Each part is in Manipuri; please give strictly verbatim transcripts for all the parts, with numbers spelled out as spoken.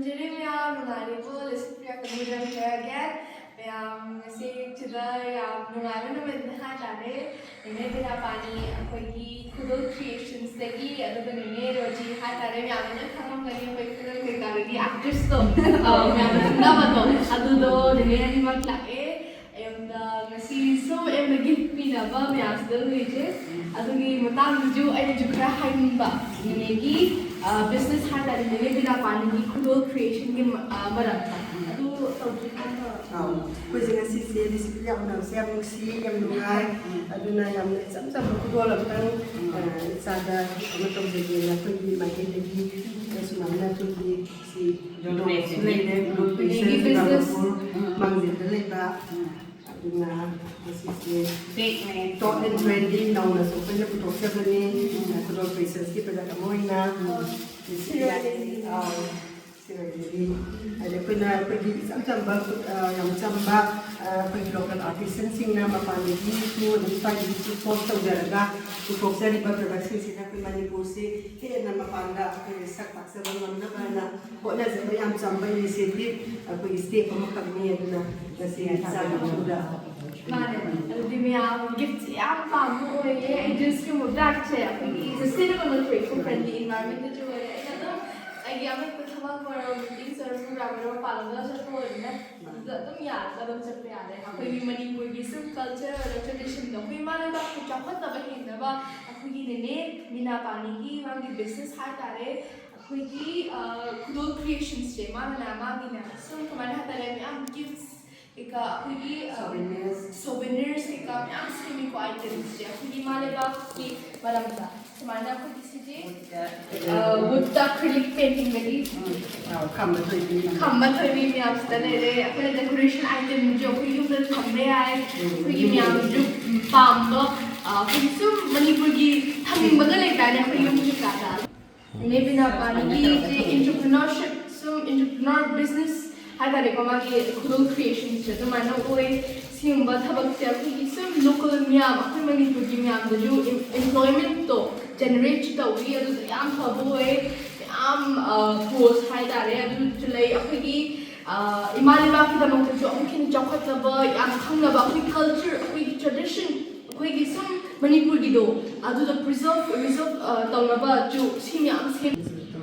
ꯖꯤꯔꯤ ꯃꯌꯥꯝ ꯅꯨꯡꯉꯥꯏꯔꯤꯕꯣ? This is Priya Kanuram here again. ꯃꯌꯥꯝ ꯉꯁꯤ ꯁꯤꯗ ꯌꯥꯝ ꯅꯨꯡꯉꯥꯏꯕ ꯅꯨꯃꯤꯠꯅꯤ ꯍꯥꯏꯇꯥꯔꯦ꯫ ꯅꯦꯅꯦ ꯕꯤꯅꯥ ꯄꯥꯅꯤ ꯑꯩꯈꯣꯏꯒꯤ ꯈꯨꯗꯣꯜ ꯀ꯭ꯔꯤꯌꯦꯁꯟꯁꯇꯒꯤ, ꯑꯗꯨꯒ ꯅꯦꯅꯦ ꯔꯣꯖꯤ ꯍꯥꯏꯇꯥꯔꯦ, ꯃꯌꯥꯝꯅ ꯂꯣꯏ ꯈꯪꯉꯝꯒꯅꯤ, ꯑꯩꯈꯣꯏ ꯐꯤꯂꯝ ꯀꯩꯀꯥꯗꯒꯤ ꯑꯦꯛꯇ꯭ꯔꯦꯁꯇꯣ, ꯑ, ꯃꯌꯥꯝꯅ ꯈꯪꯅꯕꯗꯣ, ꯑꯗꯨꯗꯣ ꯅꯦꯅꯦ ꯑꯅꯤꯃꯛ ꯂꯥꯛꯑꯦ꯫ ꯑꯩꯉꯣꯟꯗ ꯉꯁꯤ ꯁꯨꯝ ꯑꯩꯉꯣꯟꯗ ꯒꯤꯐ ꯄꯤꯅꯕ ꯃꯌꯥꯝꯁꯤꯗ ꯂꯩꯖꯦ꯫ ꯑꯗꯨꯒꯤ ꯃꯇꯥꯡꯗꯁꯨ ꯑꯩꯅꯁꯨ ꯈꯔ ꯍꯥꯏꯅꯤꯡꯕ, ꯅꯦꯅꯦꯒꯤ, ꯑ, ꯕꯤꯖꯤꯅꯦꯁ ꯍꯥꯏꯇꯥꯔꯦ, ꯅꯦꯅꯦ ꯕꯤꯅꯥ ꯄꯥꯅꯤꯒꯤ ꯈꯨꯗꯣꯜ ꯀ꯭ꯔꯤꯌꯦꯁꯟꯒꯤ ꯃ-, ꯑ, ꯃꯔꯝꯗ꯫ ꯑꯗꯨ ꯇꯧꯗ꯭ꯔꯤꯀꯥꯟꯗ ꯑꯥꯎ꯫ ꯑꯩꯈꯣꯏꯁꯦ ꯉꯁꯤꯁꯦ ꯗꯤꯁꯤꯄ꯭ꯂꯤꯟ ꯌꯥꯝꯅꯁꯦ ꯌꯥꯝ ꯅꯨꯡꯁꯤ, ꯌꯥꯝ ꯅꯨꯡꯉꯥꯏ꯫ ꯑꯗꯨꯅ ꯌꯥꯝꯅ ꯏꯆꯝ ꯆꯝꯕ ꯈꯨꯗꯣꯜ ꯑꯝꯇꯪ, ꯑ, ꯏꯆꯥꯗ ꯀꯩꯅꯣ ꯇꯧꯖꯒꯦꯅ ꯑꯩꯈꯣꯏꯒꯤ ꯃꯥꯏꯀꯩꯗꯒꯤ ꯁꯨꯃꯥꯏꯅ ꯑꯩꯈꯣꯏꯒꯤ ꯁꯤ ꯈꯨꯗꯣꯜꯁꯨ ꯂꯩꯔꯦ, ꯈꯨꯗꯣꯜ ꯅꯦꯅꯦꯒꯤ ꯄꯤꯁꯦꯁ ꯕꯤꯖꯤꯅꯦꯁ꯫ ꯆꯨꯔꯥꯆꯥꯟꯄꯨꯔ ꯃꯥꯡꯖꯤꯟꯗ ꯂꯩꯕ꯫ ꯑꯗꯨꯅ ꯃꯁꯤꯁꯦ ꯕꯦꯛꯅꯦ꯫ ꯇꯣꯞ ꯑꯦꯟ ꯇ꯭ꯔꯦꯟꯗꯤ ꯅꯧꯅꯁꯨ ꯑꯩꯈꯣꯏꯅ ꯄꯨꯊꯣꯛꯆꯕꯅꯤ꯫ ꯈꯨꯗꯣꯜ ꯄꯤꯁꯦꯁꯀꯤ ꯄ꯭ꯔꯗꯛ ꯑꯃ ꯑꯣꯏꯅ꯫ ꯁꯤꯔꯣꯏ ꯂꯤꯂꯤ꯫ ꯑꯥꯎ꯫ ꯁꯤꯔꯣꯏ ꯂꯤꯂꯤ꯫ ꯍꯥꯏꯗꯤ ꯑꯩꯈꯣꯏꯅ ꯑꯩꯈꯣꯏꯒꯤ ꯏꯆꯝ ꯆꯝꯕ, ꯑ, ꯌꯥꯝ ꯆꯝꯕ, ꯑ, ꯑꯩꯈꯣꯏꯒꯤ ꯂꯣꯀꯦꯜ ꯑꯥꯔꯇꯤꯁꯟꯁꯤꯡꯅ ꯃꯄꯥꯟꯗꯒꯤꯁꯨ ꯑꯗꯨꯝ ꯁ꯭ꯋꯥꯏꯗꯒꯤꯁꯨ ꯁꯣꯔꯁ ꯇꯧꯖꯔꯒ ꯄꯨꯊꯣꯛꯆꯔꯤꯕ ꯄ꯭ꯔꯗꯛꯁꯤꯡꯁꯤꯅ ꯑꯩꯈꯣꯏ ꯃꯅꯤꯄꯨꯔꯁꯤ ꯍꯦꯟꯅ ꯃꯄꯥꯟꯗ ꯑꯩꯈꯣꯏ ꯁꯛ ꯇꯥꯛꯆꯕ ꯉꯝꯅꯕꯅ ꯍꯣꯠꯅꯖꯕ ꯌꯥꯝ ꯆꯝꯕ ꯏꯅꯤꯁꯤꯌꯦꯇꯤꯚ ꯑꯩꯈꯣꯏꯒꯤ ꯁ꯭ꯇꯦꯞ ꯑꯃꯈꯛꯅꯤ꯫ ꯑꯗꯨꯅ ꯉꯁꯤ ꯏꯆꯥꯒꯤ ꯃꯐꯝꯗ ꯃꯥꯅꯦ꯫ ꯑꯗꯨꯗꯤ ꯃꯌꯥꯝ ꯒꯤꯐꯁꯦ ꯌꯥꯝ ꯄꯥꯝꯕ ꯑꯣꯏꯌꯦ꯫ ꯑꯩ ꯖꯨꯁꯀꯨꯝꯕ ꯕꯦꯒꯁꯦ ꯑꯩꯈꯣꯏꯒꯤ ꯁꯁꯇꯦꯅꯦꯕꯜ ꯑꯣꯏꯊꯣꯛꯑꯦ, ꯏꯀꯣ ꯐ꯭ꯔꯦꯟꯂꯤ ꯏꯟꯚꯥꯏꯔꯟꯃꯦꯟꯇꯁꯨ ꯑꯣꯏꯔꯦ꯫ ꯑꯩꯅ ꯑꯗꯨꯝ ꯑꯩꯒꯤ ꯑꯃꯦꯠꯄ ꯊꯕꯛ ꯑꯣꯏꯔꯣ, ꯃꯤꯇꯤꯡꯁ ꯑꯣꯏꯔꯣ, ꯄ꯭ꯔꯣꯒ꯭ꯔꯥꯝ ꯑꯣꯏꯔꯣ, ꯃꯄꯥꯟ ꯂꯝꯗ ꯆꯠꯄ ꯑꯣꯏꯕꯅꯤꯅ ꯑꯗꯨꯗ ꯑꯗꯨꯝ ꯌꯥꯔꯒ ꯑꯗꯨꯝ ꯆꯠꯄ ꯌꯥꯔꯦ꯫ ꯑꯩꯈꯣꯏꯒꯤ ꯃꯅꯤꯄꯨꯔꯒꯤ ꯁꯨꯝ ꯀꯜꯆꯔ ꯑꯣꯏꯔꯣ, ꯇ꯭ꯔꯦꯗꯤꯁꯟꯗꯣ ꯑꯩꯈꯣꯏ ꯏꯃꯥ ꯂꯩꯕꯥꯛꯄꯨ ꯆꯥꯎꯈꯠꯅꯕ ꯍꯦꯟꯅꯕ ꯑꯩꯈꯣꯏꯒꯤ ꯅꯦꯅꯦ ꯃꯤꯅꯥ ꯄꯥꯅꯤꯒꯤ ꯃꯥꯒꯤ ꯕꯤꯖꯤꯅꯦꯁ ꯍꯥꯏꯇꯥꯔꯦ, ꯑꯩꯈꯣꯏꯒꯤ, ꯑ, ꯈꯨꯗꯣꯜ ꯀ꯭ꯔꯤꯌꯦꯁꯟꯁꯦ ꯃꯥꯅ ꯃꯥꯒꯤꯅꯦ ꯁꯨꯝ ꯀꯃꯥꯏꯅ ꯍꯥꯏꯇꯥꯔꯦ, ꯃꯌꯥꯝ ꯒꯤꯐꯁ ꯀꯩꯀꯥ ꯑꯩꯈꯣꯏꯒꯤ, ꯑ, ꯁꯣꯚꯦꯅꯤꯌꯔꯁ꯫ ꯁꯣꯚꯦꯅꯤꯌꯔꯁ ꯀꯩꯀꯥ ꯃꯌꯥꯝ ꯁꯦꯝꯃꯤꯀꯣ, ꯑꯥꯏꯇꯦꯝꯁꯦ ꯑꯩꯈꯣꯏꯒꯤ ꯏꯃꯥ ꯂꯩꯕꯥꯛꯀꯤ ꯃꯔꯝꯗ꯫ ꯁꯨꯃꯥꯏꯅ ꯑꯩꯈꯣꯏꯒꯤ ꯁꯤꯁꯦ, ꯋꯨꯠꯇ꯫ ꯑ, ꯋꯨꯠꯇ ꯑꯦꯀ꯭ꯔꯤꯂꯤꯛ ꯄꯦꯟꯇꯤꯡꯗꯒꯤ꯫ ꯑꯥꯎ, ꯈꯝꯕ ꯊꯣꯏꯕꯤ꯫ ꯈꯝꯕ ꯊꯣꯏꯕꯤ ꯃꯌꯥꯝꯁꯤꯗ ꯂꯩꯔꯦ꯫ ꯑꯩꯈꯣꯏꯅ ꯗꯦꯀꯣꯔꯦꯁꯟ ꯑꯥꯏꯇꯦꯝꯁꯨ ꯑꯩꯈꯣꯏ ꯌꯨꯝꯗ ꯊꯝꯕ ꯌꯥꯏ꯫ ꯑꯩꯈꯣꯏꯒꯤ ꯃꯌꯥꯝꯁꯨ ꯄꯥꯝꯕ, ꯑ, ꯑꯩꯈꯣꯏꯒꯤ ꯁꯨꯝ ꯃꯅꯤꯄꯨꯔꯒꯤ ꯊꯝꯅꯤꯡꯕꯒ ꯂꯩꯇꯥꯔꯦ ꯑꯩꯈꯣꯏ ꯌꯨꯝ ꯀꯩꯀꯥꯗ꯫ ꯅꯦꯅꯦ ꯕꯤꯅꯥ ꯄꯥꯅꯤꯒꯤ ꯏꯆꯦ ꯑꯦꯟꯇꯔꯄ꯭ꯔꯤꯅꯔꯁꯤꯞ, ꯁꯨꯝ ꯑꯦꯟꯇꯔꯄ꯭ꯔꯤꯅꯔ ꯕꯤꯖꯤꯅꯦꯁ ꯍꯥꯏꯇꯥꯔꯦꯀꯣ, ꯃꯥꯒꯤ ꯈꯨꯗꯣꯜ ꯀ꯭ꯔꯤꯌꯦꯁꯟꯁꯦ ꯑꯗꯨꯃꯥꯏꯅ ꯑꯣꯏ꯫ ꯁꯤꯒꯨꯝꯕ ꯊꯕꯛꯁꯦ ꯑꯩꯈꯣꯏꯒꯤ ꯁꯨꯝ ꯂꯣꯀꯦꯜ ꯃꯤꯌꯥꯝ, ꯑꯩꯈꯣꯏ ꯃꯅꯤꯄꯨꯔꯒꯤ ꯃꯤꯌꯥꯝꯗꯁꯨ ꯑꯦꯝꯄ꯭ꯂꯣꯏꯃꯦꯟꯠꯇꯣ ꯖꯦꯅꯦꯔꯦꯠꯁꯨ ꯇꯧꯏ꯫ ꯑꯗꯨꯗ ꯌꯥꯝ ꯐꯕ ꯑꯣꯏ꯫ ꯌꯥꯝ, ꯑ, ꯄꯣꯁ ꯍꯥꯏꯇꯥꯔꯦ, ꯑꯗꯨꯁꯨ ꯂꯩ꯫ ꯑꯩꯈꯣꯏꯒꯤ, ꯑ, ꯏꯃꯥ ꯂꯩꯕꯥꯛꯀꯤꯗꯃꯛꯇꯁꯨ ꯑꯃꯨꯛ ꯍꯦꯟꯅ ꯆꯥꯎꯈꯠꯅꯕ, ꯌꯥꯝ ꯈꯪꯅꯕ, ꯑꯩꯈꯣꯏ ꯀꯜꯆꯔ, ꯑꯩꯈꯣꯏꯒꯤ ꯇ꯭ꯔꯦꯗꯤꯁꯟ, ꯑꯩꯈꯣꯏꯒꯤ ꯁꯨꯝ ꯃꯅꯤꯄꯨꯔꯒꯤꯗꯣ, ꯑꯗꯨꯗꯣ ꯄ꯭ꯔꯤꯖꯔꯚ, ꯔꯤꯖꯔꯚ, ꯑ, ꯇꯧꯅꯕꯁꯨ ꯁꯤ ꯃꯌꯥꯝ ꯁꯦꯝ-,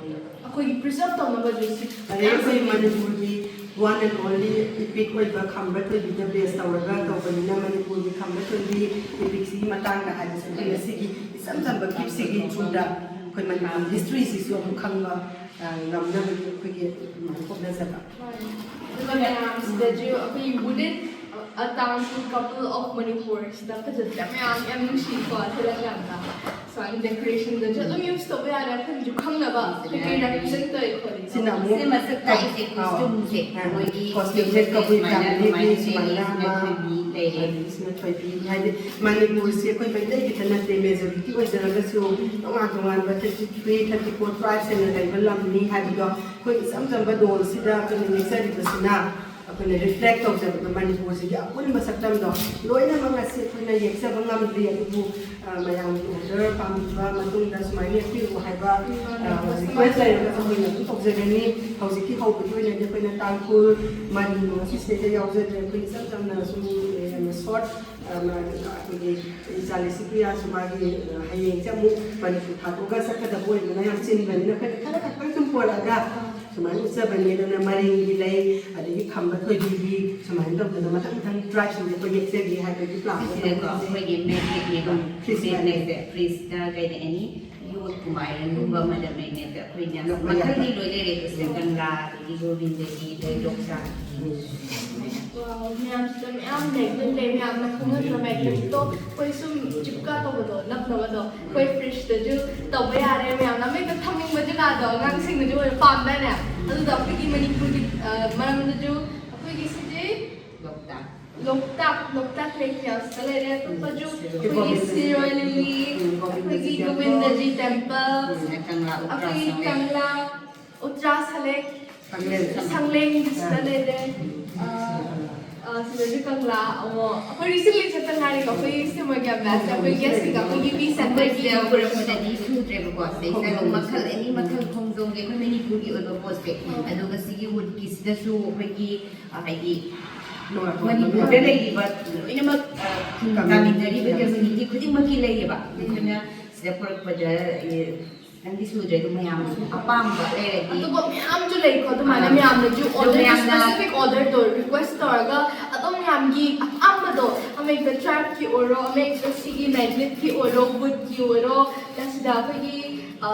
ꯑꯩꯈꯣꯏꯒꯤ ꯄ꯭ꯔꯤꯖꯔꯚ ꯇꯧꯅꯕꯁꯨ ꯁꯤ ꯑꯗꯩ ꯃꯌꯥꯝ ꯑꯩꯈꯣꯏ ꯁꯦꯝꯃꯤ꯫ ꯃꯅꯤꯄꯨꯔꯒꯤ ꯋꯥꯟ ꯑꯦꯟ ꯑꯣꯟꯂꯤ ꯏꯄꯤꯛ ꯑꯣꯏꯕ ꯈꯝꯕ ꯊꯣꯏꯕꯤꯗ ꯕꯦꯁ ꯇꯧꯔꯒ ꯇꯧꯕꯅꯤꯅ, ꯃꯅꯤꯄꯨꯔꯒꯤ ꯈꯝꯕ ꯊꯣꯏꯕꯤ ꯏꯄꯤꯛꯁꯤꯒꯤ ꯃꯇꯥꯡꯗ ꯍꯥꯏꯕꯁꯦ ꯑꯩꯈꯣꯏ ꯉꯁꯤꯒꯤ ꯏꯆꯝ ꯆꯝꯕ ꯀ꯭ꯂꯤꯞꯁꯤꯒꯤ ꯊ꯭ꯔꯨꯗ ꯑꯩꯈꯣꯏ ꯃꯅꯤꯄꯨꯔ ꯍꯤꯁꯇ꯭ꯔꯤꯁꯤꯁꯨ ꯑꯃꯨꯛ ꯈꯪꯕ, ꯑ, ꯉꯝꯅꯕꯒꯤ ꯑꯩꯈꯣꯏꯒꯤ ꯑꯗꯨꯃꯥꯏꯅ ꯍꯣꯠꯅꯖꯕ꯫ ꯑꯗꯨꯒ ꯃꯌꯥꯝꯁꯤꯗꯁꯨ ꯑꯩꯈꯣꯏ wooded, a Tangkhul couple of Manipur ꯁꯤꯗ ꯐꯖꯗ꯭ꯔꯥ? ꯃꯌꯥꯝ ꯌꯥꯝ ꯅꯨꯡꯁꯤꯀꯣ ꯊꯤꯜꯂꯛꯀꯥꯟꯗ꯫ ꯁꯨꯃꯥꯏꯅ ꯗꯦꯀꯣꯔꯦꯁꯟꯗꯁꯨ ꯑꯗꯨꯝ ꯌꯨꯁ ꯇꯧꯕ ꯌꯥꯔꯦ, ꯑꯩꯈꯣꯏꯅꯁꯨ ꯈꯪꯅꯕ ꯀꯩꯀꯩ ꯔꯦꯄ꯭ꯔꯤꯖꯦꯟ ꯇꯧꯋꯤ ꯈꯣꯠꯂꯤ꯫ ꯁꯤꯅ ꯑꯃꯨꯛ ꯁꯤ ꯃꯁꯛ ꯇꯥꯛꯏꯁꯦ ꯀꯣꯁꯇ꯭ꯌꯨꯝꯁꯦ ꯑ, ꯃꯣꯏꯒꯤ costume ꯁꯦ ꯀꯕꯨꯏ family ꯒꯤ ꯁꯨꯃꯥꯏꯅ ꯑꯃ, ꯂꯩꯔꯦ꯫ ꯑꯗꯒꯤ ꯁꯤꯅ ꯊꯣꯏꯕꯤ ꯍꯥꯏꯗꯤ ꯃꯅꯤꯄꯨꯔꯁꯤ ꯑꯩꯈꯣꯏ ꯃꯩꯇꯩ ꯈꯛꯇ ꯅꯠꯇꯦ, ꯃꯦꯖꯣꯔꯤꯇꯤ ꯑꯣꯏꯖꯔꯒꯁꯨ ꯇꯣꯉꯥꯟ ꯇꯣꯉꯥꯟꯕ ꯊꯥꯔꯇꯤ ꯊ꯭ꯔꯤ ꯊꯥꯔꯇꯤ ꯐꯣꯔ ꯇ꯭ꯔꯥꯏꯕꯁꯤꯡꯅ ꯂꯩꯕ ꯂꯝꯅꯤ ꯍꯥꯏꯕꯗꯣ ꯑꯩꯈꯣꯏ ꯏꯆꯝ ꯆꯝꯕ ꯗꯣꯜꯁꯤꯗ ꯑꯩꯈꯣꯏꯅ ꯌꯦꯛꯆꯔꯤꯕꯁꯤꯅ ꯑꯩꯈꯣꯏꯅ ꯔꯤꯐ꯭ꯂꯦꯛ ꯇꯧꯖꯕꯗꯣ ꯃꯅꯤꯄꯨꯔꯁꯤꯒꯤ ꯑꯄꯨꯟꯕ ꯁꯛꯇꯝꯗꯣ ꯂꯣꯏꯅꯃꯛ ꯉꯁꯤ ꯑꯩꯈꯣꯏꯅ ꯌꯦꯛꯆꯕ ꯉꯝꯗ꯭ꯔꯤ꯫ ꯑꯗꯨꯕꯨ ꯑ, ꯃꯌꯥꯝꯒꯤ ꯑꯣꯔꯗꯔ ꯄꯥꯝꯕꯤꯕ ꯃꯇꯨꯡꯗ ꯁꯨꯃꯥꯏꯅ ꯌꯦꯛꯄꯤꯔꯛꯑꯣ ꯍꯥꯏꯕ, ꯑ, ꯔꯤꯀ꯭ꯋꯦꯁ ꯂꯩꯔꯒꯁꯨ ꯑꯩꯈꯣꯏꯅ ꯑꯗꯨꯝ ꯇꯧꯖꯒꯅꯤ꯫ ꯍꯧꯖꯤꯛꯀꯤ ꯍꯧꯕꯒꯤ ꯑꯣꯏꯅꯗꯤ ꯑꯩꯈꯣꯏꯅ ꯇꯥꯡꯈꯨꯜ ꯃꯔꯤꯡ ꯑꯁꯤ ꯁꯤꯗꯩꯗ ꯌꯥꯎꯖꯗ꯭ꯔꯦ꯫ ꯑꯩꯈꯣꯏ ꯏꯆꯝ ꯆꯝꯅ ꯁꯨꯝ, ꯑ, ꯌꯥꯝꯅ ꯁꯣꯔꯠ, ꯑ, ꯃ-, ꯑꯩꯈꯣꯏꯒꯤ ꯏꯆꯥ ꯂꯤꯁꯤꯄ꯭ꯔꯤꯌꯥꯁꯨ ꯃꯥꯒꯤ, ꯑ, ꯍꯌꯦꯡꯁꯦ ꯑꯃꯨꯛ ꯃꯅꯤꯄꯨꯔ ꯊꯥꯗꯣꯛꯑꯒ ꯆꯠꯀꯗꯕ ꯑꯣꯏꯕꯅ ꯌꯥꯝ ꯆꯤꯟꯕꯅꯤꯅ ꯑꯩꯈꯣꯏꯅ ꯈꯔ ꯈꯛꯇꯪ ꯁꯨꯝ ꯄꯣꯔꯛꯑꯒ ꯁꯨꯃꯥꯏꯅ ꯎꯠꯆꯕꯅꯤ꯫ ꯑꯗꯨꯅ ꯃꯔꯤꯡꯒꯤ ꯂꯩ, ꯑꯗꯒꯤ ꯈꯝꯕ ꯊꯣꯏꯕꯤꯒꯤ ꯁꯨꯃꯥꯏꯅ ꯇꯧꯗꯅ ꯃꯊꯪ ꯃꯊꯪ ꯇ꯭ꯔꯥꯏꯕꯁꯤꯡꯁꯦ ꯑꯩꯈꯣꯏ ꯌꯦꯛꯆꯒꯦ ꯍꯥꯏꯕꯒꯤ ꯄ꯭ꯂꯥꯟ ꯁꯤꯗꯀꯣ ꯑꯩꯈꯣꯏꯒꯤ ꯃꯦꯒꯅꯦꯠꯅꯦꯕ꯫ ꯎꯝ, ꯐ꯭ꯔꯤꯖ ꯃꯦꯒꯅꯦꯠꯁꯦ ꯐ꯭ꯔꯤꯖꯇ ꯀꯩꯗ ꯑꯦꯅꯤ ꯌꯣꯠꯀꯨꯝꯕ ꯑꯥꯏꯔꯟꯒꯨꯝꯕ ꯑꯃꯗ ꯃꯦꯒꯅꯦꯠꯁꯦ ꯑꯩꯈꯣꯏꯅ ꯃꯈꯜꯗꯤ ꯂꯣꯏ ꯂꯩꯔꯦ꯫ ꯀꯪꯂꯥ, ꯑꯗꯒꯤ ꯒꯣꯕꯤꯟꯗꯒꯤ, ꯑꯗꯩ ꯂꯣꯛꯇꯥꯛꯀꯤ꯫ ꯋꯥꯎ, ꯃꯌꯥꯝꯁꯤꯗ ꯃꯌꯥꯝ ꯃꯦꯒꯅꯦꯠ ꯂꯩ, ꯃꯌꯥꯝꯅ ꯈꯪꯅꯗꯕ ꯃꯦꯒꯅꯦꯠꯇꯣ ꯑꯩꯈꯣꯏ ꯁꯨꯝ ꯖꯤꯞꯀꯥ ꯇꯧꯕꯗꯣ ꯅꯞꯅꯕꯗꯣ ꯑꯩꯈꯣꯏ ꯐ꯭ꯔꯤꯖꯇꯁꯨ ꯇꯧꯕ ꯌꯥꯔꯦ꯫ ꯃꯌꯥꯝꯅ ꯑꯃ ꯍꯦꯛꯇ ꯊꯝꯅꯤꯡꯕ ꯖꯒꯥꯗꯣ ꯑꯉꯥꯡꯁꯤꯡꯅꯁꯨ ꯑꯣꯏꯅ ꯄꯥꯝꯗꯥꯏꯅꯦ? ꯑꯗꯨꯗ ꯑꯩꯈꯣꯏꯒꯤ ꯃꯅꯤꯄꯨꯔꯒꯤ, ꯑ, ꯃꯔꯝꯗꯁꯨ ꯑꯩꯈꯣꯏꯒꯤ ꯁꯤꯁꯦ ꯂꯣꯛꯇꯥꯛ꯫ ꯂꯣꯛꯇꯥꯛ, ꯂꯣꯛꯇꯥꯛ ꯂꯦꯛ ꯐꯦꯜꯁꯇ ꯂꯩꯔꯦ꯫ ꯑꯇꯣꯞꯄꯁꯨ ꯑꯩꯈꯣꯏꯒꯤ ꯁꯤꯔꯣꯏ ꯂꯤꯂꯤ, ꯑꯩꯈꯣꯏꯒꯤ ꯒꯣꯕꯤꯟꯗꯖꯤ ꯇꯦꯝꯄꯜ, ꯀꯪꯂꯥ, ꯎꯇ꯭ꯔꯥ, ꯑꯩꯈꯣꯏꯒꯤ ꯁꯪꯂꯦꯟ꯫ ꯀꯪꯂꯥ, ꯎꯇ꯭ꯔꯥ ꯁꯂꯦꯛ, ꯈꯪꯂꯦꯟ꯫ ꯁꯪꯂꯦꯟꯒꯤꯁꯤꯗ ꯂꯩꯔꯦ꯫ ꯑ, ꯑ, ꯁꯤꯗꯁꯨ ꯀꯪꯂꯥ ꯑꯃꯨꯛ ꯑꯩꯈꯣꯏ recently ꯆꯠꯇ ꯉꯥꯏꯔꯤꯀꯣ, ꯑꯩꯈꯣꯏ summerꯒꯤ ambassador ꯑꯩꯈꯣꯏ guestꯁꯤꯡꯒ ꯑꯩꯈꯣꯏꯒꯤ ꯃꯤ ꯁꯟꯗꯣꯏꯒꯤ ꯑꯩꯈꯣꯏꯁꯤꯗ ꯄꯨꯔꯛꯄꯗꯗꯤ ꯁꯨꯗ꯭ꯔꯦꯕꯀꯣ꯫ ꯁꯤꯗꯩꯁꯤꯗ ꯑꯗꯨꯝ ꯃꯈꯜ ꯑꯦꯅꯤ ꯃꯈꯜ ꯈꯣꯡꯖꯣꯝꯒꯤ ꯑꯩꯈꯣꯏ ꯃꯅꯤꯄꯨꯔꯒꯤ ꯑꯣꯏꯕ ꯄꯣꯠꯁꯦ, ꯑꯗꯨꯒ ꯁꯤꯒꯤ woodꯀꯤꯁꯤꯗꯁꯨ ꯑꯩꯈꯣꯏꯒꯤ ꯑ, ꯍꯥꯏꯗꯤ ꯃꯅꯤꯄꯨꯔꯗ ꯂꯩꯔꯤꯕ ꯂꯣꯏꯅꯃꯛ ꯑ, ꯇꯥꯃꯤꯟꯅꯔꯤꯕ community ꯈꯨꯗꯤꯡꯃꯛꯀꯤ ꯂꯩꯌꯦꯕ꯫ ꯑꯗꯨꯅ ꯁꯤꯗ ꯄꯨꯔꯛꯄꯗ ꯑꯦ, ꯈꯤꯇꯪꯗꯤ ꯁꯨꯗ꯭ꯔꯦ, ꯑꯗꯨ ꯃꯌꯥꯝ ꯑꯄꯥꯝꯕ ꯂꯩꯔꯗꯤ ꯑꯇꯣꯞꯄ ꯃꯌꯥꯝꯁꯨ ꯂꯩꯀꯣ, ꯑꯗꯨꯃꯥꯏꯅ ꯑꯥ꯫ ꯃꯌꯥꯝꯅꯁꯨ ꯑꯗꯣ order ꯃꯌꯥꯝꯅ specific orderꯗꯣ request ꯇꯧꯔꯒ ꯑꯗꯨꯝ ꯃꯌꯥꯝꯒꯤ ꯑꯄꯥꯝꯕꯗꯣ ꯑꯃꯍꯦꯛꯇ tribeꯀꯤ ꯑꯣꯏꯔꯣ, ꯑꯃꯍꯦꯛꯇ ꯁꯤꯒꯤ magnetꯀꯤ ꯑꯣꯏꯔꯣ, woodꯀꯤ ꯑꯣꯏꯔꯣ, ꯁꯤꯗ ꯑꯩꯈꯣꯏꯒꯤ ꯑ,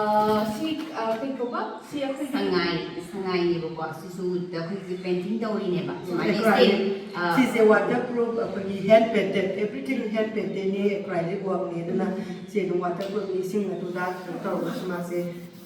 ꯁꯤ ꯑ, ꯀꯩ ꯀꯧꯕ? ꯁꯤ ꯑꯩꯈꯣꯏꯒꯤ ꯁꯉꯥꯏ, ꯁꯉꯥꯏꯅꯦꯕꯀꯣ꯫ ꯁꯤꯁꯨ woodꯇ ꯑꯩꯈꯣꯏꯒꯤ painting ꯇꯧꯔꯤꯅꯦꯕ꯫ ꯁꯨꯃꯥꯏꯅ acrylic꯫ Stain, ꯑ, ꯁꯤꯁꯦ waterproof, ꯑꯩꯈꯣꯏꯒꯤ hand painted, everythingꯍand paintedꯅꯦ, acrylic workꯅꯦ꯫ ꯑꯗꯨꯅ ꯁꯤ ꯑꯗꯨꯝ waterproofꯅꯤ, ꯏꯁꯤꯡ ꯑꯗꯨꯗ ꯀꯩꯅꯣ ꯇꯧꯔꯒꯁꯨ ꯃꯥꯁꯦ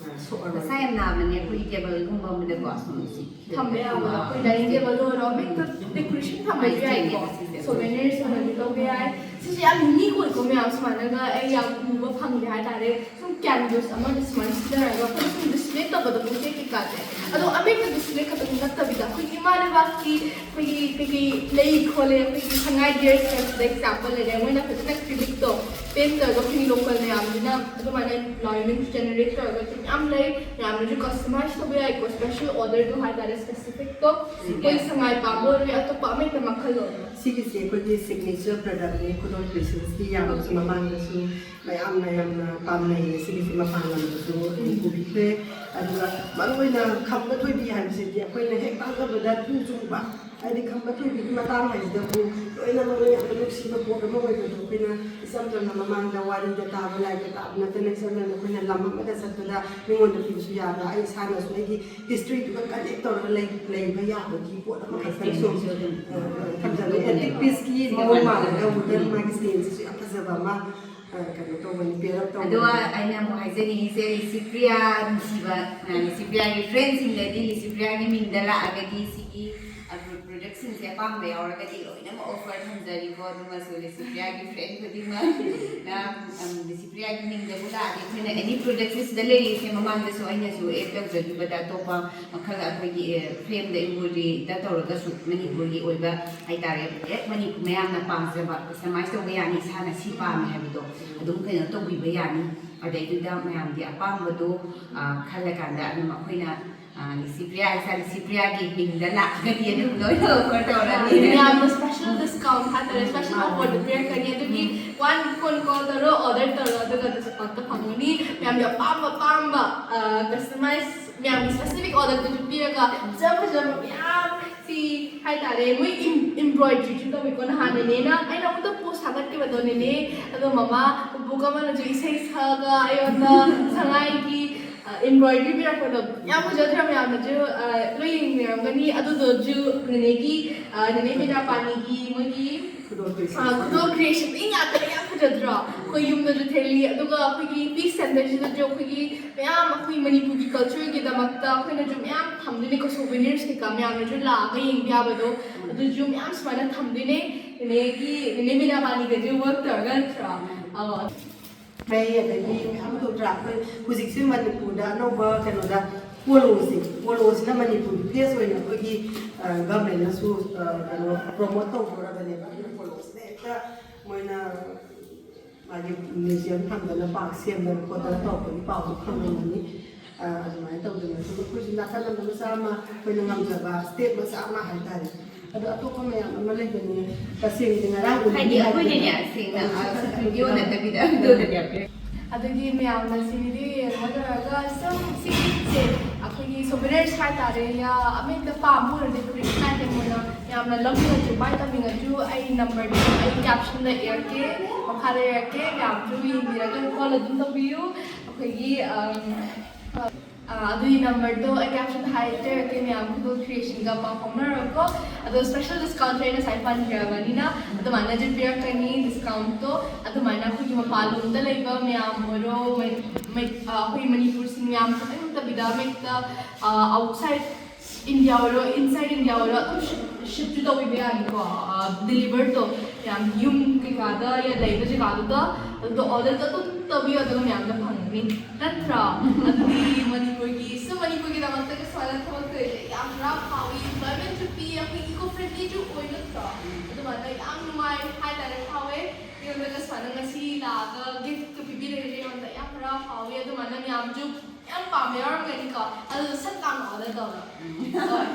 ꯑ, ꯁꯣꯛꯑꯔꯣꯏ꯫ ꯃꯁꯥ ꯌꯥꯝ ꯅꯥꯕꯅꯦ, ꯑꯩꯈꯣꯏꯒꯤ tableꯒꯨꯝꯕ ꯑꯃꯗꯀꯣ ꯁꯨꯝ ꯁꯤ ꯊꯝꯕ ꯌꯥꯕ, ꯑꯩꯈꯣꯏ dining table ꯑꯣꯏꯔꯣ, ꯑꯃꯍꯦꯛꯇ decoration ꯊꯝꯕꯁꯨ ꯌꯥꯏꯀꯣ꯫ Nice ꯇꯧꯅꯦ ꯁꯤꯁꯦ꯫ Souvenirs ꯑꯣꯏꯅꯁꯨ ꯂꯧꯕ ꯌꯥꯏ꯫ ꯁꯤꯁꯦ ꯌꯥꯝ unique ꯑꯣꯏꯀꯣ ꯃꯌꯥꯝ, ꯁꯨꯃꯥꯏꯅꯒ ꯑꯩ ꯌꯥꯝ ꯎꯕ ꯐꯪꯗꯦ ꯍꯥꯏꯇꯥꯔꯦ꯫ ꯁꯨꯝ canvas ꯑꯃꯗ ꯁꯨꯃꯥꯏꯅ ꯁꯤꯖꯤꯟꯅꯔꯒ ꯑꯩꯈꯣꯏꯅ ꯁꯨꯝ display ꯇꯧꯕꯗꯣ ꯄꯣꯠ ꯆꯩ ꯀꯩꯀꯥꯁꯦ꯫ ꯑꯗꯣ ꯑꯃꯍꯦꯛꯇ display ꯈꯛꯇꯪ ꯅꯠꯇꯕꯤꯗ ꯑꯩꯈꯣꯏꯒꯤ ꯏꯃꯥ ꯂꯩꯕꯥꯛꯀꯤ ꯑꯩꯈꯣꯏꯒꯤ ꯀꯩꯀꯩ ꯂꯩ ꯈꯣꯠꯂꯦ, ꯑꯩꯈꯣꯏꯒꯤ ꯁꯉꯥꯏ deer ꯁꯤꯗ example ꯂꯩꯔꯦ, ꯃꯣꯏꯅ ꯐꯖꯅ acrylicꯇꯣ paint ꯇꯧꯔꯒ ꯑꯩꯈꯣꯏꯒꯤ local ꯃꯌꯥꯝꯁꯤꯅ ꯑꯗꯨꯃꯥꯏꯅ employment generate ꯇꯧꯔꯒ ꯃꯌꯥꯝ ꯂꯩ꯫ ꯃꯌꯥꯝꯅꯁꯨ customize ꯇꯧꯕ ꯌꯥꯏꯀꯣ, special orderꯗꯣ ꯍꯥꯏꯇꯥꯔꯦ, specificꯇꯣ꯫ ꯃꯣꯏ ꯁꯉꯥꯏ ꯄꯥꯝꯕ ꯑꯣꯏꯔꯣ, ꯑꯇꯣꯞꯄ ꯑꯃꯍꯦꯛꯇ ꯃꯈꯜ ꯑꯣꯏꯔꯣ꯫ ꯁꯤꯒꯤꯁꯦ ꯑꯩꯈꯣꯏꯒꯤ signature productꯅꯦ, ꯈꯨꯗꯣꯜ Christmasꯀꯤ ꯌꯥꯝꯅꯁꯨ ꯃꯃꯥꯡꯗꯁꯨ ꯃꯌꯥꯝꯅ ꯌꯥꯝꯅ ꯄꯥꯝꯅꯩꯌꯦ꯫ ꯁꯤꯒꯤꯁꯦ ꯃꯄꯥꯟ ꯂꯝꯗꯁꯨ ꯑꯗꯨꯝ ꯄꯨꯕꯤꯈ꯭ꯔꯦ꯫ ꯑꯗꯨꯒ ꯃꯔꯨꯑꯣꯏꯅ ꯈꯝꯕ ꯊꯣꯏꯕꯤ ꯍꯥꯏꯕꯁꯤꯗꯤ ꯑꯩꯈꯣꯏꯅ ꯍꯦꯛ ꯇꯥꯟꯅꯕꯗ ꯇꯨ ꯆꯨꯡꯕ, ꯍꯥꯏꯗꯤ ꯈꯝꯕ ꯊꯣꯏꯕꯤꯒꯤ ꯃꯇꯥꯡ ꯍꯥꯏꯁꯤꯗꯕꯨ ꯂꯣꯏꯅꯃꯛꯅ ꯌꯥꯝꯅ ꯅꯨꯡꯁꯤꯕ ꯄꯣꯠ ꯑꯃ ꯑꯣꯏꯕꯗꯣ ꯑꯩꯈꯣꯏꯅ ꯏꯆꯝ ꯆꯝꯅ ꯃꯃꯥꯡꯗ ꯋꯥꯔꯤꯗ ꯇꯥꯕ, ꯂꯥꯏꯔꯤꯛꯇ ꯇꯥꯕ ꯅꯠꯇꯅ ꯏꯆꯝ ꯆꯝꯅ ꯑꯩꯈꯣꯏꯅ ꯂꯝ ꯑꯃꯗ ꯆꯠꯄꯗ ꯃꯤꯉꯣꯟꯗ ꯄꯤꯕꯁꯨ ꯌꯥꯕ, ꯑꯩ ꯏꯁꯥꯅꯁꯨ ꯑꯩꯒꯤ historyꯗꯨꯒ connect ꯇꯧꯔꯒ ꯂꯩ-, ꯂꯩꯕ ꯌꯥꯕꯒꯤ ꯄꯣꯠ ꯑꯃꯈꯛꯇꯪꯁꯨ, ꯑ, ꯊꯝꯖꯕꯅꯤ꯫ Antique pieceꯀꯤ ꯃꯑꯣꯡ ꯃꯥꯜꯂꯒ wooden ꯃꯥꯒꯤ standꯁꯤꯁꯨ ꯌꯥꯝ ꯐꯖꯕ ꯑꯃ, ꯑ, ꯀꯩꯅꯣ ꯇꯧꯕꯅꯤ, pair up ꯇꯧꯕꯅꯤ꯫ ꯑꯗꯨꯒ ꯑꯩꯅ ꯑꯃꯨꯛ ꯍꯥꯏꯖꯅꯤꯡꯉꯤꯁꯦ, ꯂꯤꯁꯤꯄ꯭ꯔꯤꯌꯥ ꯅꯨꯡꯁꯤꯕ, ꯑ, ꯂꯤꯁꯤꯄ꯭ꯔꯤꯌꯥꯒꯤ friendꯁꯤꯡꯗꯗꯤ ꯂꯤꯁꯤꯄ꯭ꯔꯤꯌꯥꯒꯤ ꯃꯤꯡꯗ ꯂꯥꯛꯑꯒꯗꯤ ꯁꯤꯒꯤ, ꯑ, ꯄ꯭ꯔꯗꯛꯁꯤꯡꯁꯦ ꯑꯄꯥꯝꯕ ꯌꯥꯎꯔꯒꯗꯤ ꯂꯣꯏꯅꯃꯛ ꯑꯣꯐꯔ ꯊꯝꯖꯔꯤꯀꯣ꯫ ꯑꯗꯨꯃꯁꯨ ꯂꯤꯁꯤꯄ꯭ꯔꯤꯌꯥꯒꯤ ꯐ꯭ꯔꯦꯟ ꯈꯨꯗꯤꯡꯃꯛꯅ, ꯎꯝ, ꯂꯤꯁꯤꯄ꯭ꯔꯤꯌꯥꯒꯤ ꯃꯤꯡꯗꯕꯨ ꯂꯥꯛꯑꯗꯤ ꯑꯩꯈꯣꯏꯅ ꯑꯦꯅꯤ ꯄ꯭ꯔꯗꯛꯁꯦ ꯁꯤꯗ ꯂꯩꯔꯤꯁꯦ꯫ ꯃꯃꯥꯡꯗꯁꯨ ꯑꯩꯅꯁꯨ ꯑꯦꯗ ꯇꯧꯖꯈꯤꯕꯗ ꯑꯇꯣꯞꯄ ꯃꯈꯜ ꯑꯩꯈꯣꯏꯒꯤ, ꯑꯦ, ꯐ꯭ꯔꯦꯝꯗ ꯏꯝꯕ꯭ꯔꯣꯏꯗꯔꯤꯗ ꯇꯧꯔꯒꯁꯨ ꯃꯅꯤꯄꯨꯔꯒꯤ ꯑꯣꯏꯕ ꯍꯥꯏꯇꯥꯔꯦ, ꯍꯦꯛ ꯃꯅꯤꯄꯨꯔ ꯃꯌꯥꯝꯅ ꯄꯥꯝꯖꯕ ꯀꯁꯇꯃꯥꯏꯁ ꯇꯧꯕ ꯌꯥꯅꯤ꯫ ꯏꯁꯥꯅ ꯁꯤ ꯄꯥꯝꯃꯦ ꯍꯥꯏꯕꯗꯣ ꯑꯗꯨꯝ ꯀꯩꯅꯣ ꯇꯧꯕꯤꯕ ꯌꯥꯅꯤ꯫ ꯑꯗꯩꯗꯨꯗ ꯃꯌꯥꯝꯒꯤ ꯑꯄꯥꯝꯕꯗꯣ, ꯑ, ꯈꯜꯂꯀꯥꯟꯗ ꯑꯗꯨꯝ ꯑꯩꯈꯣꯏꯅ, ꯑ, ꯂꯤꯁꯤꯄ꯭ꯔꯤꯌꯥ ꯏꯆꯥ ꯂꯤꯁꯤꯄ꯭ꯔꯤꯌꯥꯒꯤ ꯃꯤꯡꯗ ꯂꯥꯛꯑꯒꯗꯤ ꯑꯗꯨꯝ ꯂꯣꯏꯅ ꯑꯣꯐꯔ ꯇꯧꯔꯅꯤ꯫ ꯌꯥꯝꯅ ꯁ꯭ꯄꯦꯁꯦꯜ ꯗꯤꯁꯀꯥꯎꯟ ꯍꯥꯏꯇꯥꯔꯦ, ꯁ꯭ꯄꯦꯁꯦꯜ ꯑꯣꯐꯔꯗ ꯄꯤꯔꯛꯀꯅꯤ꯫ ꯑꯗꯨꯒꯤ ꯋꯥꯟ ꯐꯣꯟ ꯀꯣꯜ ꯇꯧꯔꯣ, ꯑꯣꯔꯗꯔ ꯇꯧꯔꯣ, ꯑꯗꯨꯒ ꯗꯤꯁꯀꯥꯎꯟꯇꯣ ꯐꯪꯒꯅꯤ꯫ ꯃꯌꯥꯝꯒꯤ ꯑꯄꯥꯝꯕ ꯑꯄꯥꯝꯕ, ꯑ, ꯀꯁꯇꯃꯥꯏꯁ ꯃꯌꯥꯝꯒꯤ ꯁ꯭ꯄꯦꯁꯤꯐꯤꯛ ꯑꯣꯔꯗꯔꯗꯨꯁꯨ ꯄꯤꯔꯒ ꯐꯖ ꯐꯖꯕ ꯃꯌꯥꯝ ꯁꯤ ꯍꯥꯏꯇꯥꯔꯦ, ꯃꯣꯏ ꯏꯝ-, ꯏꯝꯕ꯭ꯔꯣꯏꯗ꯭ꯔꯤꯁꯨ ꯇꯧꯋꯤꯀꯣ꯫ ꯅꯍꯥꯟ ꯅꯦꯅꯦꯅ ꯑꯩꯅ ꯑꯃꯨꯛꯇ ꯄꯣꯁ ꯊꯥꯒꯠꯈꯤꯕꯗꯣ, ꯅꯦꯅꯦ ꯑꯗꯣ ꯃꯃꯥ ꯄꯨꯄꯨ ꯀꯃꯜꯅꯁꯨ ꯏꯁꯩ ꯁꯛꯑꯒ ꯑꯩꯉꯣꯟꯗ ꯁꯉꯥꯏꯒꯤ, ꯑ, ꯏꯝꯕ꯭ꯔꯣꯏꯗ꯭ꯔꯤ ꯄꯤꯔꯛꯄꯗꯣ ꯌꯥꯝ ꯐꯖꯗ꯭ꯔꯥ? ꯃꯌꯥꯝꯅꯁꯨ, ꯑ, ꯂꯣꯏ ꯌꯦꯡꯕꯤꯔꯝꯒꯅꯤ꯫ ꯑꯗꯨꯗꯣꯁꯨ ꯅꯦꯅꯦꯒꯤ, ꯑ, ꯅꯦꯅꯦ ꯃꯤꯅꯥꯄꯥꯅꯤꯒꯤ ꯃꯣꯏꯒꯤ, ꯑ, ꯈꯨꯗꯣꯜ ꯀ꯭ꯔꯤꯌꯦꯁꯟ ꯉꯥꯛꯇꯅꯦ꯫ ꯌꯥꯝ ꯐꯖꯗ꯭ꯔꯣ? ꯑꯩꯈꯣꯏ ꯌꯨꯝꯗꯁꯨ ꯊꯦꯠꯂꯤ, ꯑꯗꯨꯒ ꯑꯩꯈꯣꯏꯒꯤ ꯄꯤꯁ ꯁꯦꯟꯇꯔꯁꯤꯗꯁꯨ ꯑꯩꯈꯣꯏꯒꯤ ꯃꯌꯥꯝ ꯑꯩꯈꯣꯏ ꯃꯅꯤꯄꯨꯔꯒꯤ ꯀꯜꯆꯔꯒꯤꯗꯃꯛꯇ ꯑꯩꯈꯣꯏꯅꯁꯨ ꯃꯌꯥꯝ ꯊꯝꯗꯣꯏꯅꯦꯀꯣ, ꯁꯣꯚꯦꯅꯤꯌꯔꯁ ꯀꯩꯀꯥ ꯃꯌꯥꯝꯅꯁꯨ ꯂꯥꯛꯑꯒ ꯌꯦꯡꯕ ꯌꯥꯕꯗꯣ, ꯑꯗꯨꯁꯨ ꯃꯌꯥꯝ ꯁꯨꯃꯥꯏꯅ ꯊꯝꯗꯣꯏꯅꯦ꯫ ꯅꯦꯅꯦꯒꯤ, ꯅꯦꯅꯦ ꯃꯤꯅꯥꯕꯥꯅꯤꯒꯁꯨ ꯋꯔꯛ ꯇꯧꯔꯒ ꯅꯠꯇ꯭ꯔꯣ? ꯑꯧ꯫ ꯐꯩ, ꯑꯗꯒꯤ ꯃꯌꯥꯝ ꯇꯧꯗ꯭ꯔꯥ? ꯑꯩꯈꯣꯏ ꯍꯧꯖꯤꯛꯁꯦ ꯃꯅꯤꯄꯨꯔꯗ ꯑꯅꯧꯕ ꯀꯩꯅꯣꯗ ꯄꯣꯂꯣꯁꯦ, ꯄꯣꯂꯣꯁꯤꯅ ꯃꯅꯤꯄꯨꯔꯒꯤ ꯐꯦꯁ ꯑꯣꯏꯅ ꯑꯩꯈꯣꯏꯒꯤ, ꯑ, ꯒꯚꯔꯟꯃꯦꯟꯠꯅꯁꯨ, ꯑ, ꯀꯩꯅꯣ ꯄ꯭ꯔꯣꯃꯣꯠ ꯇꯧꯗꯣꯔꯕꯅꯦꯕ꯫ ꯑꯗꯨꯅ ꯄꯣꯂꯣꯁꯤꯅ ꯍꯦꯛꯇ ꯃꯣꯏꯅ ꯃꯥꯒꯤ ꯃ꯭ꯌꯨꯖꯤꯌꯝ ꯊꯝꯗꯅ ꯄꯥꯛ ꯁꯦꯝꯗꯅ ꯈꯣꯠꯇꯅ ꯇꯧꯔꯛꯄꯒꯤ ꯄꯥꯎꯗꯣ ꯐꯪꯉꯝꯃꯅꯤ꯫ ꯑ, ꯑꯗꯨꯃꯥꯏꯅ ꯇꯧꯗꯅ ꯑꯗꯨꯒ ꯑꯩꯈꯣꯏꯁꯨ ꯅꯥꯀꯜ ꯑꯃ ꯃꯆꯥ ꯑꯃ ꯑꯩꯈꯣꯏꯅ ꯉꯝꯖꯕ ꯁ꯭ꯇꯦꯞ ꯃꯆꯥ ꯑꯃ ꯍꯥꯏꯇꯥꯔꯦ꯫ ꯑꯗꯣ ꯑꯇꯣꯞꯄ ꯃꯌꯥꯝ ꯑꯃ ꯂꯩꯕꯅꯦ, ꯇꯁꯦꯡꯅꯗꯤ ꯉꯔꯥꯡ ꯎꯅꯤ ꯍꯥꯏꯗꯤ ꯑꯩꯈꯣꯏꯅꯅꯦ ꯍꯥꯏꯕꯗ ꯁꯦꯡꯅ, ꯑ, ꯚꯤꯗꯤꯑꯣ ꯅꯠꯇꯕꯤꯗ ꯑꯗꯨꯗꯅꯦ ꯑꯗꯨꯒꯤ ꯃꯌꯥꯝꯅ ꯁꯤ ꯚꯤꯗꯤꯑꯣ ꯌꯦꯡꯉ ꯂꯣꯏꯔꯒ ꯁꯨꯝ ꯁꯤꯒꯤꯁꯦ ꯑꯩꯈꯣꯏꯒꯤ ꯁꯣꯚꯦꯅꯤꯌꯔꯁ ꯍꯥꯏꯇꯥꯔꯦ, ꯌꯥ, ꯑꯃ ꯍꯦꯛꯇ ꯄꯥꯝꯕ ꯑꯣꯏꯔꯗꯤ ꯐꯨꯔꯤꯠ ꯁꯥꯏꯠꯇ ꯃꯣꯏꯅ ꯌꯥꯝꯅ ꯂꯧꯅꯤꯡꯉꯁꯨ, ꯕꯥꯏ ꯇꯧꯅꯤꯡꯉꯁꯨ ꯑꯩ ꯅꯝꯕꯔꯗꯨ ꯑꯩ ꯀꯦꯞꯁꯟꯗ ꯏꯔꯛꯀꯦ, ꯃꯈꯥꯗ ꯏꯔꯛꯀꯦ, ꯃꯌꯥꯝꯁꯨ ꯌꯦꯡꯕꯤꯔꯒ ꯀꯣꯜ ꯑꯗꯨꯝ ꯇꯧꯕꯤꯌꯨ꯫ ꯑꯩꯈꯣꯏꯒꯤ, ꯑꯝ, ꯑ, ꯑꯗꯨꯒꯤ ꯅꯝꯕꯔꯗꯣ ꯑꯩ ꯀꯦꯞꯁꯟꯗ ꯍꯥꯏꯖꯔꯛꯀꯦ, ꯃꯌꯥꯝ ꯈꯨꯗꯣꯜ ꯀ꯭ꯔꯤꯌꯦꯁꯟꯒ ꯄꯥꯎ ꯐꯥꯎꯅꯔꯒꯀꯣ꯫ ꯑꯗꯣ ꯁ꯭ꯄꯦꯁꯦꯜ ꯗꯤꯁꯀꯥꯎꯟꯁꯦ ꯑꯩ ꯉꯁꯥꯏ ꯄꯟꯈ꯭ꯔꯕꯅꯤꯅ ꯑꯗꯨꯃꯥꯏꯅꯁꯨ ꯄꯤꯔꯛꯀꯅꯤ ꯗꯤꯁꯀꯥꯎꯟꯇꯣ꯫ ꯑꯗꯨꯃꯥꯏꯅ ꯑꯩꯈꯣꯏꯒꯤ ꯃꯄꯥꯟꯂꯣꯝꯗ ꯂꯩꯕ ꯃꯌꯥꯝ ꯑꯣꯏꯔꯣ, ꯃꯩ-, ꯃꯩ-, ꯑ, ꯑꯩꯈꯣꯏ ꯃꯅꯤꯄꯨꯔꯁꯤꯡ ꯃꯌꯥꯝ ꯈꯛꯇꯪ ꯅꯠꯇꯕꯤꯗ ꯃꯩꯇ-, ꯑ, ꯑꯥꯎꯠꯁꯥꯏꯠ ꯏꯟꯗꯤꯌꯥ ꯑꯣꯏꯔꯣ, ꯏꯟꯁꯥꯏꯠ ꯏꯟꯗꯤꯌꯥ ꯑꯣꯏꯔꯣ, ꯑꯗꯨꯝ ꯁꯤꯞ ꯇꯧꯕꯤꯕ ꯌꯥꯅꯤꯀꯣ꯫ ꯗꯤꯂꯤꯚꯔꯗꯣ ꯌꯥꯝ ꯌꯨꯝ ꯀꯩꯀꯥꯗ ꯂꯩꯕ ꯖꯒꯥꯗꯨꯗ ꯑꯗꯨꯗ ꯑꯣꯔꯗꯔꯗꯣ ꯑꯗꯨꯝ ꯇꯧꯕꯤꯌꯣ, ꯑꯗꯨꯒ ꯃꯌꯥꯝꯅ ꯐꯪꯒꯅꯤ ꯅꯠꯇ꯭ꯔꯣ? ꯑꯗꯨꯗꯤ ꯃꯅꯤꯄꯨꯔꯒꯤ ꯁꯨꯝ ꯃꯅꯤꯄꯨꯔꯒꯤꯗꯃꯛꯇꯒ ꯁꯨꯃꯥꯏꯅ ꯊꯕꯛ ꯇꯧꯔꯤꯁꯦ ꯌꯥꯝ ꯍꯔꯥꯎ ꯐꯥꯎꯏ꯫ ꯏꯟꯚꯥꯏꯔꯣꯟꯃꯦꯟꯁꯨ ꯄꯤ, ꯑꯩꯈꯣꯏ ꯏꯀꯣ ꯐ꯭ꯔꯦꯟꯂꯤꯁꯨ ꯑꯣꯏ ꯅꯠꯇ꯭ꯔꯣ? ꯑꯗꯨꯃꯥꯏꯅ ꯌꯥꯝ ꯅꯨꯡꯉꯥꯏ ꯍꯥꯏꯇꯥꯔꯦ, ꯐꯥꯎꯋꯦ꯫ ꯑꯩꯉꯣꯟꯗꯒ ꯁꯨꯃꯥꯏꯅ ꯉꯁꯤ ꯂꯥꯛꯑꯒ ꯒꯤꯐꯀ ꯄꯤꯕꯤꯔꯛꯏꯁꯦ ꯑꯩꯉꯣꯟꯗ ꯌꯥꯝ ꯍꯔꯥꯎ ꯐꯥꯎꯋꯤ꯫ ꯑꯗꯨꯃꯥꯏꯅ ꯃꯌꯥꯝꯁꯨ ꯌꯥꯝ ꯄꯥꯝꯕ ꯌꯥꯎꯔꯝꯒꯅꯤꯀꯣ꯫ ꯑꯗꯨ ꯁꯠ ꯂꯥꯎꯅ ꯑꯣꯔꯗꯔ ꯇꯧꯔꯣ꯫ ꯍꯣꯏ꯫